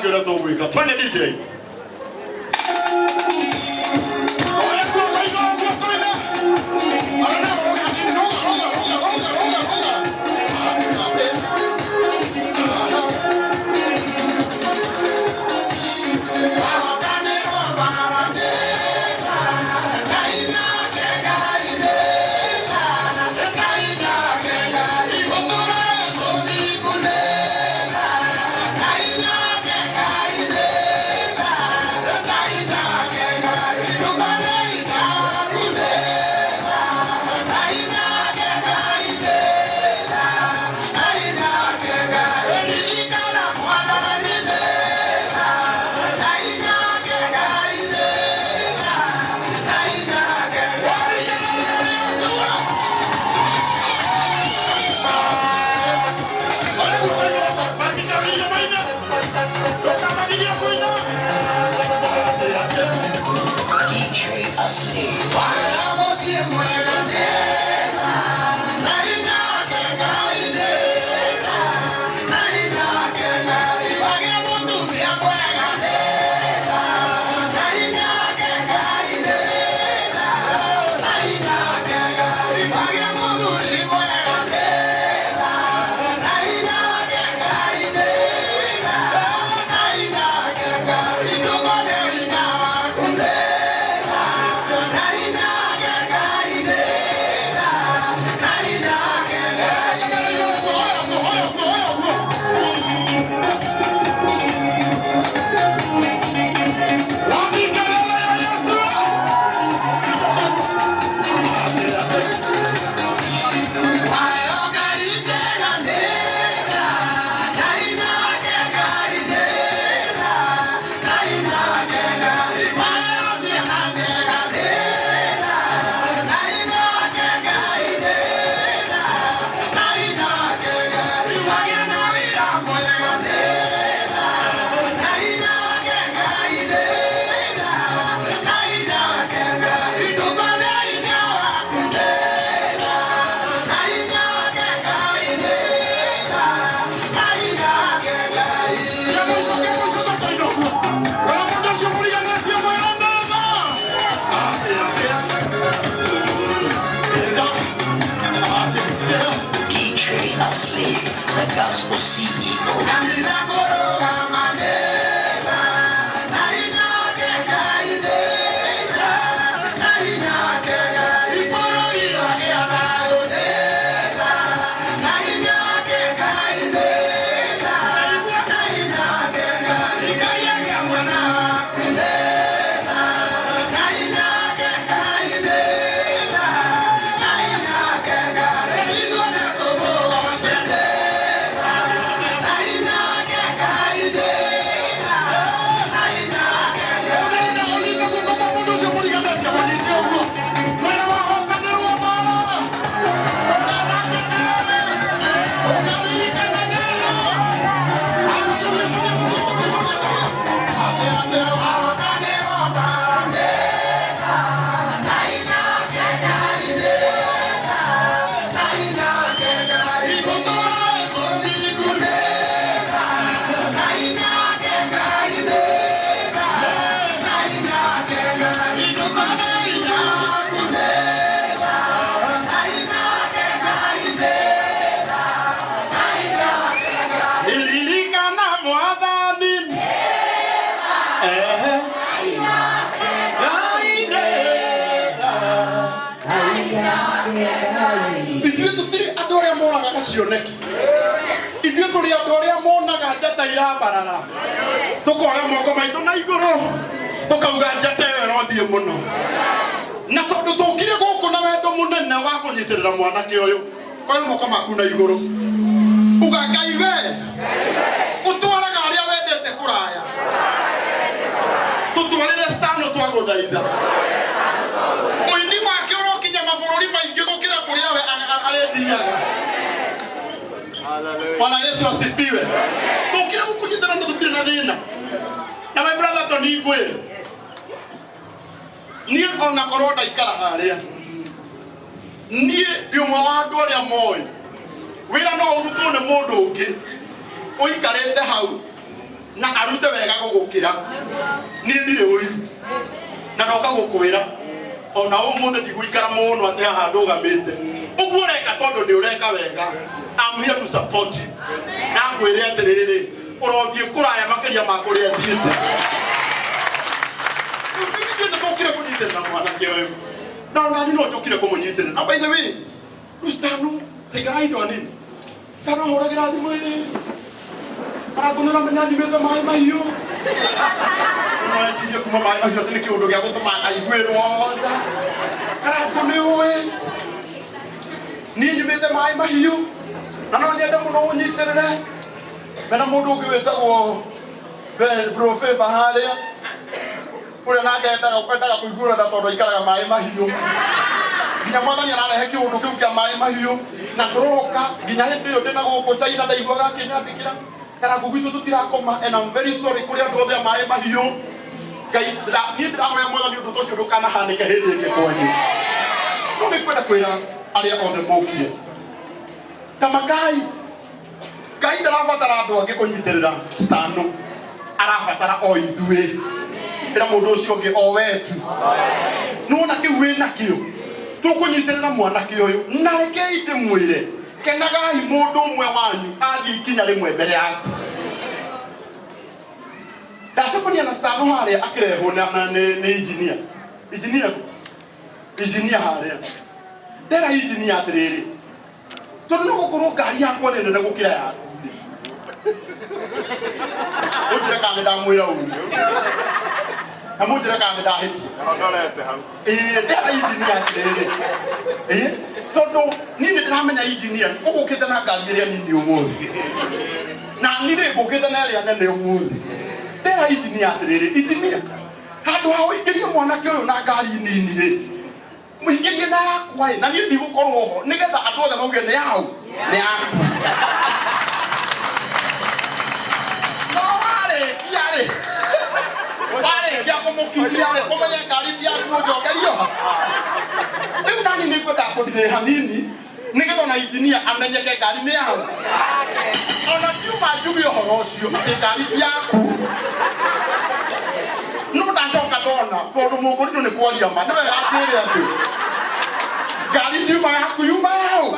tũbange ũrĩa tũgwĩka. Twende DJ. Cioneki ithuĩ tũrĩ andũ arĩa monaga njata irambarara tũkoya moko maitũ na igũrũ tũkauga njata ĩyo ĩrothiĩ mũno na tondũ tũkire gũkũ na wendo mũnene wa kũnyitĩrĩra mwanake ũyũ oya moko maku na igũrũ uga Ngai we ũtwaraga arĩa wendete kũraya tũtwarĩre stano twagũthaitha mũini wake ũrokinya mabũrũri maingĩ gũkĩra kũrĩa we arĩthiaga. Bwana Yesu asifiwe. Tukira gukunyitana na tutire na thina. Na my brother Tony ngwire. Niĩ ona korwo ndaikara harĩa. Niĩ ndi ũmwe wa andũ arĩa moĩ. Wĩra no ũrutwo nĩ mũndũ ũngĩ ũikarĩte hau Na arute wega gũgũkĩra. Niĩ ndirĩ ũiru. Na ndoka gũkwĩra ona ũmũthĩ ndigũikara mũno atĩ haha ndũgamĩte. Ũguo ũreka tondũ nĩ ũreka wega. I'm here to support you. Na ngwĩre atĩrĩrĩ, ũrothiĩ kũraya makĩria ma kũrĩa thiĩte. Ithuĩ tũkire kũnyitĩrĩra mwanake ũyũ. Na ona niĩ no njũkire kũmũnyitĩrĩra. Na by the way, rĩu Stano, taikarai indo hanini. Stano ahũragĩra thimũ ĩ. Karangũ nĩ ũramenya nyumĩte maĩ mahiũ. No ecirie kuma maĩ mahiũ atĩ nĩ kĩũndũ gĩa gũtũma aiguĩrwo tha. Karangũ nĩ ũĩ. Niĩ nyumĩte maĩ mahiũ. Na no nyende mũno ũnyitĩrĩre. Mena mũndũ ũngĩ wĩtagwo Bro Favor harĩa. Ũrĩa nake endaga kũiguĩrwo tha tondũ aikaraga maĩ mahiũ. Nginya mwathani ararehe kĩũndũ kĩu kĩa maĩ mahiũ. Na tũroka nginya hĩndĩ ĩyo ndĩna gũkũ China ndaiguaga akĩnyandĩkĩra. Karangũ gwitũ tũtirakoma and I'm very sorry kũrĩ andũ othe a maĩ mahiũ. Ngai niĩ ndĩrahoya mwathani ũndũ ta ũcio ndũkanahanĩke hĩndĩ ĩngĩ kwanyu. No nĩ ngwenda kwĩra arĩa othe mokire. Tamakai. Ngai ndarabatara andũ angĩ kũnyitĩrĩra Stano. Arabatara o ithuĩ. Ĩra mũndũ ũcio ũngĩ o we tu. Nĩwona kĩu wĩnakĩo. Tũkũnyitĩrĩra mwanake ũyũ. Na rekei ndĩmwĩre. Kenagai mũndũ ũmwe wanyu athiĩ ikinya rĩmwe mbere yaku. Ndacemania na Stano harĩa akĩrehwo nĩ engineer. Engineer kũ? Engineer harĩa. Ndera engineer atĩrĩrĩ. Tondũ no gũkorwo ngari yakwa nĩ nene gũkĩra yaku rĩ. Ũnjĩre kana nĩ ndamwĩra ũru. Na mũnjĩre kana nĩ ndahĩtia. Ndorete hau. Ĩĩ, ndera engineer atĩrĩrĩ. Ĩĩ, tondũ niĩ nĩ ndĩramenya engineer ũgũkĩte na ngari ĩrĩa nini ũmũthĩ. Na niĩ rĩ ngũkĩte na ĩrĩa nene ũmũthĩ. Ndera engineer atĩrĩrĩ, engineer, handũ ha ũingĩrie mwanake ũyũ na ngari nini rĩ, mũingĩrie na yakwa ĩ, na niĩ ndigũkorwo ho, nĩgetha andũ othe mauge nĩ yaũ, nĩ yaku. No warĩkia rĩ, warĩkia kũmũkinyia rĩ, ũmenye ngari ti yaku ũnjokerio. Rĩu nani nĩ ngwenda kũndirĩ hanini, nĩgetha ona engineer amenyeke ngari nĩ yaũ. Ona ndiuma njuge ũhoro ũcio atĩ ngari ti yaku. No ndacoka ndona tondũ mũkũrinũ nĩ kwaria ma, nĩ wega atwĩre andũ. Ngari ndiuma yaku yuma yaũ.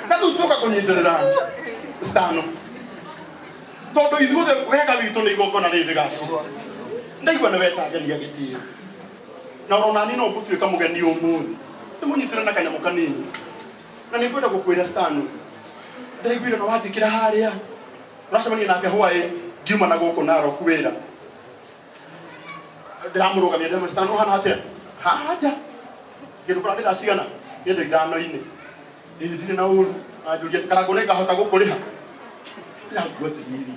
Na rĩu tuoka kũnyitĩrĩra Stano. Tondũ ithuothe wega witũ nĩ igongona rĩrĩ rĩgacĩra. Ndaigua nĩ wetangenia gĩtĩo. Na ona niĩ no ngũtuĩka mũgeni ũmũthĩ. Ndĩmũnyitĩre na kanyamũ kanini. Na nĩ ngwenda gũkwĩra Stano. Ndĩraiguire no wanjĩkĩra harĩa. Ũracemania nake hwaĩ ngiuma na gũkũ Narok wĩra. Ndĩramũrũgamia ndĩramwĩra Stano ũhana atĩa? Haha nja. Kĩndũ kũrandĩ thaa cigana? Kĩndũ ithano-inĩ. Ĩĩ ndirĩ na ũru. Anjũria Karangũ nĩ ngahota gũkũrĩha. Ndĩrangua atĩrĩrĩ.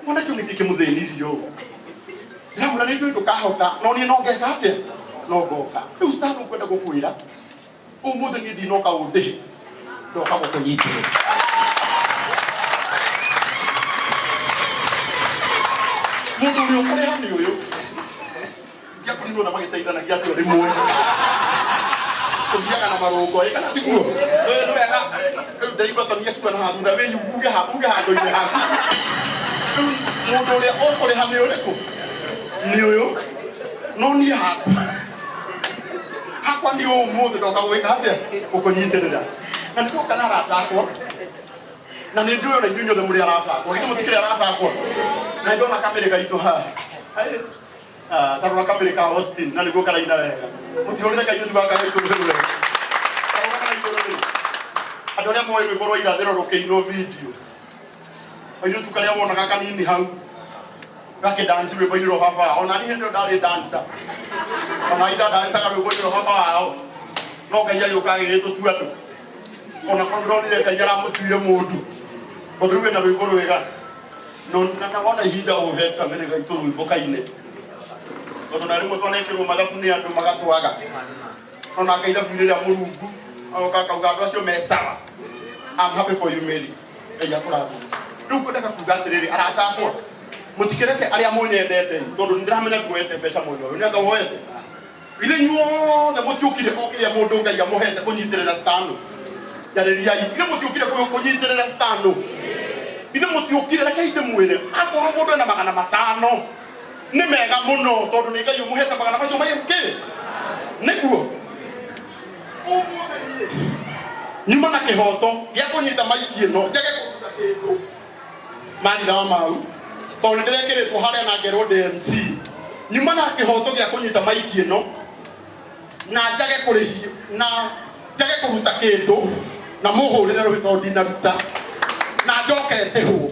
Mwanake ũyũ nĩkĩ kĩmũthĩnirie ũũ? Ndĩramwĩra nĩ njũĩ ndũkahota, no niĩ no ngeka atĩa? No ngoka. Rĩu Stano ngwenda gũkwĩra, ũmũthĩ niĩ ndinoka ũndĩhe. Ndoka gũkũnyitĩrĩra. Mũndũ ũrĩa ũkũrĩha nĩ ũyũ. Ndiakũrinwo na magĩteithanagia atĩ o rĩmwe. Tũthiaga na marũngo, ĩ kana tiguo? Nĩ wega, rĩu ndaigua Tony akiuga na haha thutha, wĩyu uge ha, uge handũ-inĩ haku. Rĩu mũndũ ũrĩa ũkũrĩha nĩ ũrĩkũ? Nĩ ũyũ. No niĩ hakwa. Hakwa nĩ ũmũthĩ ndoka gwĩka atĩa? Gũkũnyitĩrĩra. Na nĩ ndoka na arata akwa. Na nĩ njũĩ ona inyuĩ inyuothe mũrĩ arata akwa. Githĩ mũtikĩrĩ arata akwa? Na nĩ ndona kamĩrĩ gaitũ haha. Ta rora kamĩrĩ ka Austin, na nĩguo karaina wega. Mũtihũrĩre kairĩtu gaka gaitũ rũhĩ rwega. Ta rora karaina rũhĩ. Andũ arĩa moĩ rwĩmbo rwa irathĩro rũkĩinwo video. Kairĩtu karĩa wonaga kanini hau. Gakĩdance rwĩmbo-inĩ rwa baba wao. Ona niĩ hĩndĩ ĩyo ndarĩ dancer. Ona ida dancaga rwĩmbo-inĩ rwa baba wao. No Ngai agĩũka agĩgĩtũtua andũ. Ona korwo ndĩronire Ngai aramũtuire mũndũ. Tondũ rĩu ena rwĩmbo rwega. No na wona ihinda ũhe kamĩrĩ gaitũ rwĩmbo kaine. Tondũ na rĩmwe twanekĩrwo mathabu nĩ andũ magatwaga. No nake ithabu-inĩ rĩa Mũrungu agoka akauga andũ acio me sawa. I'm happy for you Mary. Ngai akũrathime. Rĩu ngwendaga kuga atĩrĩrĩ arata akwa. Mũtikĩreke arĩa mũnyendete tondũ nĩ ndĩramenya nguoete mbeca mwena ũyũ. Nĩ anga woete. Ithe inyuothe mũtiũkire o kĩrĩa mũndũ Ngai amũhete kũnyitĩrĩra Stano. Njarĩriai. Ithe mũtiũkire kũnyitĩrĩra Stano. Ithe mũtiũkire reke ndĩmwĩre akorwo mũndũ ena 500 nĩ mega mũno tondũ nĩ Ngai ũmũhete magana macio maingĩ nĩguo nyuma na kĩhoto gĩa kũnyita maiki ĩno njage kũruta kĩndũ maritha wa mau tondũ nĩ ndĩrekĩrĩtwo harĩa na ngerwo ndĩ MC nyuma na kĩhoto gĩa kũnyita maiki ĩno na njage kũrĩhio na njage kũruta kĩndũ na mũhũrĩre rũhĩ tondũ ndinaruta na njoke ndĩhwo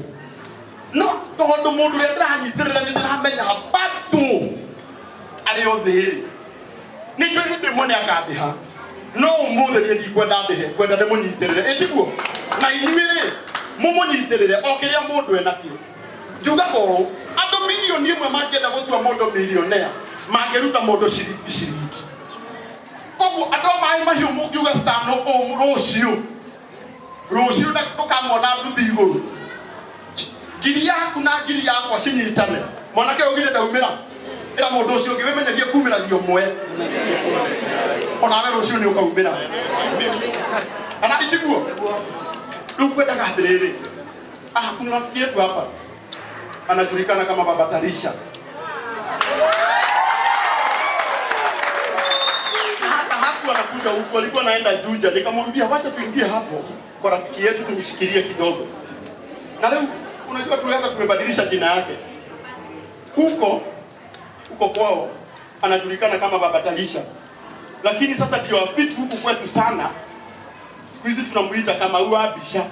no tondũ mũndũ ũrĩa ndĩranyitĩrĩra nĩ ndĩramenya bado arĩ o thĩ nĩ njũĩ hĩndĩ ĩmwe nĩ akandĩha no ũmũthĩ niĩ ndikwenda ndĩhe kwenda ndĩmũnyitĩrĩre ĩtiguo na inyuĩ rĩ mũmũnyitĩrĩre o kĩrĩa mũndũ enakĩo njugaga ũũ andũ 1,000,000 mangĩenda gũtua mũndũ millionaire mangĩruta mũndũ ciringi ciringi koguo andũ a maĩ mahiũ mũngiuga stano rũciũ rũciũ ndũkamuona nduthi igũrũ ngiri yaku na ngiri yakwa cinyitane mwanake ũgire ndaumĩra ĩra mũndũ ũcio ũngĩ wĩmenyerie kumĩragia ũmwe onawe rũciũ nĩ ũkaumĩra kana itiguo rĩu kwendaga atĩrĩrĩ kuna rafiki yetu hapa anajulikana kama Baba Tarisha. Hata haku anakuja huku, alikuwa anaenda Juja, nikamwambia wacha tuingie hapo kwa rafiki yetu tumshikilie kidogo. Na leo unajua tulianza tumebadilisha jina yake. Huko huko kwao anajulikana kama Baba Tarisha. Lakini sasa ndio afitu huku kwetu sana. Siku hizi tunamuita kama Uabisha.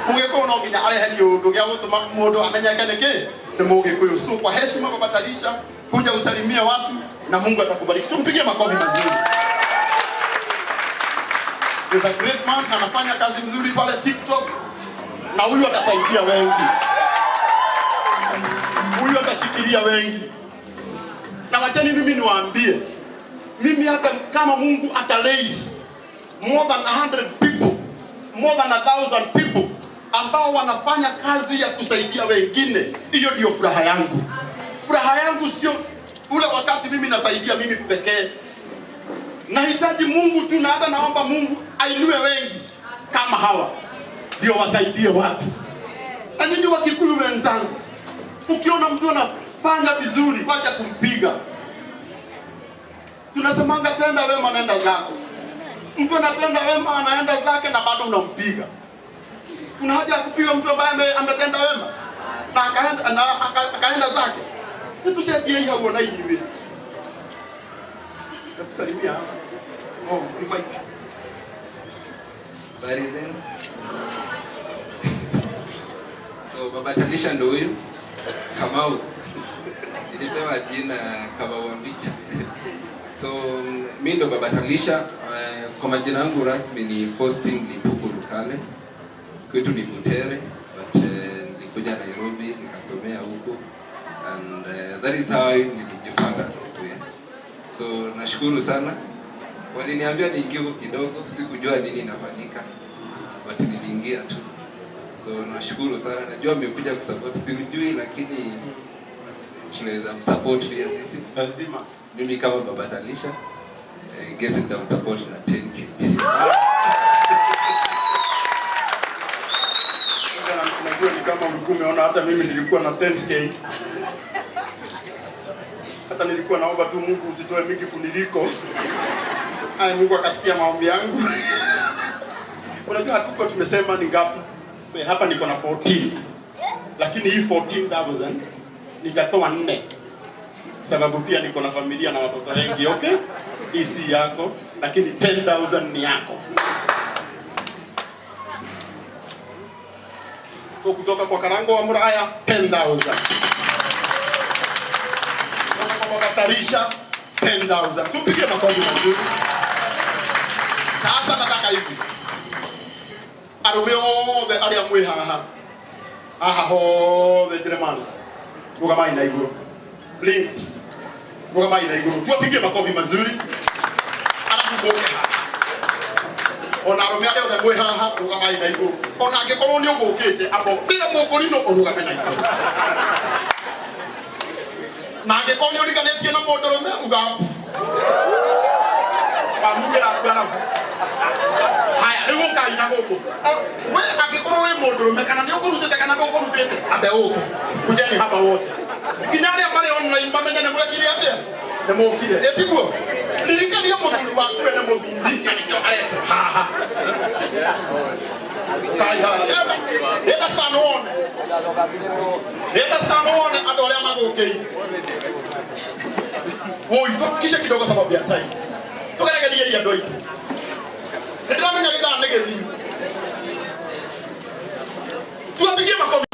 Mugĩkũyũ no nginya arehe kĩũndũ gĩa gũtũma mũndũ amenyeke nĩkĩ nĩ Mũgĩkũyũ. So kwa heshima Baba Tarisha, kuja usalimie watu na Mungu atakubariki. Tumpigie makofi mazuri. He's a great man, anafanya kazi mzuri pale TikTok na huyu atasaidia wengi. Huyu atashikilia wengi. Na wachani mimi niwaambie, mimi hata kama Mungu ataraise more than 100 people, more than 1,000 people ambao wanafanya kazi ya kusaidia wengine, hiyo ndio furaha yangu. Furaha yangu sio ule wakati mimi nasaidia mimi pekee. Nahitaji Mungu tu, na hata naomba Mungu ainue wengi kama hawa ndio wasaidie watu. Na nyinyi Wakikuyu wenzangu, ukiona mtu anafanya vizuri, wacha kumpiga. Tunasemanga tenda wema nenda zako. Mtu anatenda wema anaenda zake na bado unampiga. Kuna haja ya kupiga mtu ambaye ametenda wema na akaenda zake? Nitushie hau na inyuĩ. Nakusalimia hapa. Oh, ni mic. Habari zenu. So Baba Tarisha ndo huyu Kamau. Nilipewa jina Kamau Mbicha. So mimi ndo Baba Tarisha. Kwa majina yangu rasmi ni Faustin Lipuku Lukale. Kwetu ni Butere, but nilikuja Nairobi nikasomea huko, and that is how nilijipata huko. So nashukuru sana. Waliniambia niingie huko kidogo, sikujua nini inafanyika, but niliingia tu. So nashukuru sana. Najua mmekuja kusupport, simjui lakini tunaweza msupport pia sisi. Lazima. Mimi kama Baba Tarisha, guess nitamsupport na 10K. Unajua ni kama ulikuwa umeona hata mimi nilikuwa na 10K. Hata nilikuwa naomba tu Mungu usitoe mingi kuniliko. Ai, Mungu akasikia maombi yangu. Unajua hatuko tumesema ni ngapi? Hapa niko na 14. Lakini hii 14,000 nitatoa 4. Sababu pia niko na familia na watoto wengi, okay? Hii si yako, lakini 10,000 ni yako. So kutoka kwa Karango wa Muraya 10,000. Kutoka kwa Baba Tarisha 10,000. Tupige makofi mazuri. Sasa nataka hivi. Arume othe aria mwi haha. Haha hothe Jeremani. Rugamai na iguru. Links. Rugamai na iguru. Tuwapige makofi mazuri. Alafu muke haha. Ona arume aria othe mwi haha rugamai na iguru. Ona angikorwo ni ugukite abo thia mukurino urugame na iguru. Na angikorwo ni uriganitie na mundu rume uga kamugera ku arabu. Haya riu ukai na gũkũ. We angĩkorwo wĩ mũndũrũme kana nĩ ũkũrutĩte kana ndũkũrutĩte, ambe ũke. Kujeni hapa wote. Nginya arĩa marĩ online mamenye nĩ mwekire atĩa? Nĩ mũkire. Ĩ tiguo? Ririkania mũthuri waku we nĩ mũthuri na nĩkĩo aretwo haha. Kai haha. Ĩrenda stand wone. Ĩrenda stand wone andũ arĩa magũkĩire. Woi, kisha kidogo sababu ya time. Tugeregerie andũ aitũ. Nĩ ndĩramenya gĩthaa nĩ gĩthiu. Tuwapigie makofi.